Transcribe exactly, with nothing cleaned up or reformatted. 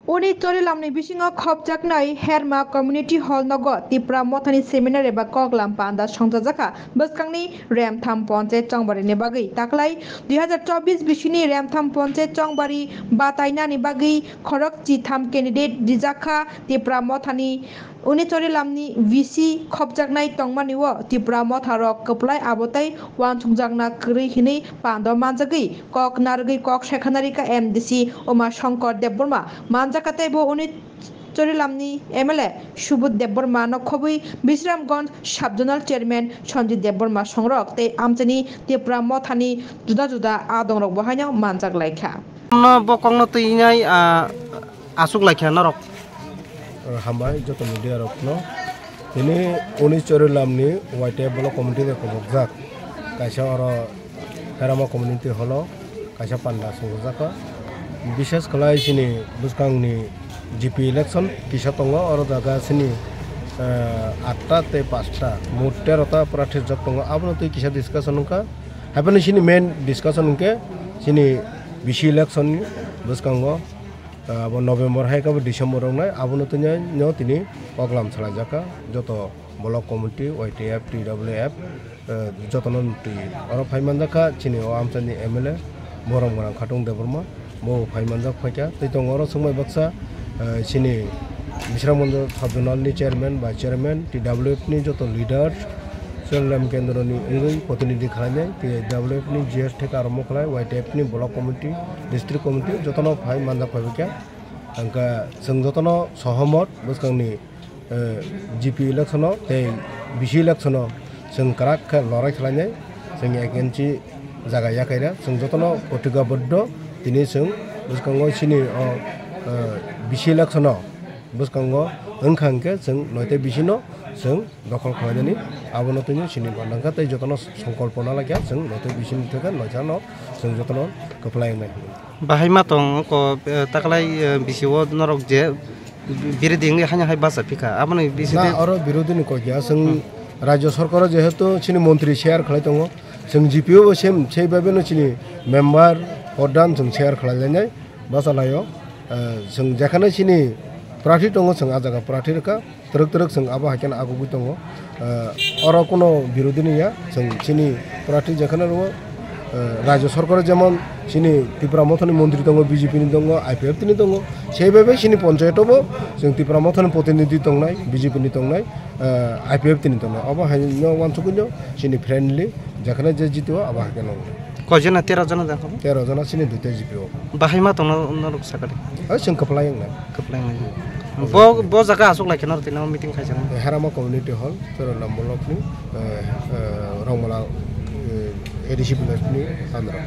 Uni chorilamni bisingo khopjaknai Herma Community Hall nogo Tipra Mothani seminar eba koklam panda songchajakha bwskangni Remtham Ponchayat Chongbarini bagwi. Taklai dui hazar chobbish bisini Remtham Ponchayat Chongbari batainani bagwi khorok chitham candidate rijakha Tipra Mothani. Uni chorilamni V C khopjaknai tongmani o Tipra Motha rok kwplai abo tei uansukjakna kwrwi hinwi pando manjagwi kok narwgwi kok sekhanarikha M D C Uma Shankar Debbarma. Manjakha tei bo uni chorilamni M L A Subodh Debbarma no khobwi Bisramganj Sub Zonal Chairman Sanjit Debbarma songrok tei amchaini Tipra Mothani juda juda adongrok bo haino manjak laikha. No bo kokno twi nai, ah, aswk laikha norok. Hambai joto media rokno. Tini uni chorilamni Y T F block committee bai komokjak. Kaisa oro Herama community hall o kaisa panda songjakha. Bishes khlai chini bwskangni G P election kisa tongo, oro jaga chini, eh, atta tei pasta, mot tero ta pura thepjak tongo. Abono twi kisa discussion wngkha. Haibano chini main discussion hwnkhe chini B C election ni bwskango, ah, abo November hai khe bo December wngnai, abono tini no tini koklam salaijakha joto block committee, Y T F, T W F, eh, jotono twi. Oro phai manjakha chini o amchaini M L A Borom Gwnang Khatung Debbarma. Bo phai manjak phaikha. Tei tongo oro swngbai baksa, eh, chini Bisramganj Sub Zonal ni chairman, vice chairman, T W F ni joto leaders, Chorilam kendro ni wngwi protinidhi khlainai, T W F ni G S theka arombo khlai, Y T F ni block committee, district committee, jotono phai manjak phaibaikha. Hwnkhe chwng jotono sohomot bwskangni eh, G P election o tei B C election o chwng kwrak khe lorai khlainai, chwng against jaga yakaira, chwng jotono kotikaboddo tini chwng bwskango chini o, eh, B C election o bwskango wngkha hwnkhe chwng noitei B C no chwng dokhol khlainani, abono tini chini bandangkha tei jotono songkolpo nalaikha chwng noitei B C ni theke noitano chwng jotono kwplai wngnai. Bahai ma tong ko, eh, taklai, eh, B C o norok je birodhi wngwi haino hai bacha phikha, aboni bisingtwi. Na, oro birodhi ni kok ya, chwng Hmm. Rajya Sarkar o jehetu chini montri share khlai tongo, chwng G P o bo same, sei bai no chini member, pradhan chwng share khlai lainai, bacha laio. Eh, chwng jekhano chini prarthi tongo, chwng a jaga prarthi rwkha, twrwk twrwk chwng abo hai kheno agugwi tongo. Eh, oro kuno birodhi ni ya, chwng chini prarthi jekhano rwo, eh, Rajya Sarkar o jemon chini Tipra Mothani montri tongo, B J P ni tongo, I P F T ni tongo, sei bai bai chini ponchayat o bo chwng Tipra Mothani protinidhi tongnai, B J P ni tongnai, eh, I P F T ni tongnai. Obo hai no uansukgwi no chini friendly, jekhano je jitio abo hai kheno. Koi jona, tero jona jang kha bo? Tero jona chini duita G P o. Bahai ma tongno norok sakha de? Oi, chwng kwplai wngnai. Kwplai wngnai. Bo, bo jaga aswk lai khe norok tini meeting khaijak nai? Herama Community Hall, Chorilam block ni, eh, eh, Rongmala, eh, A D C village ni andro.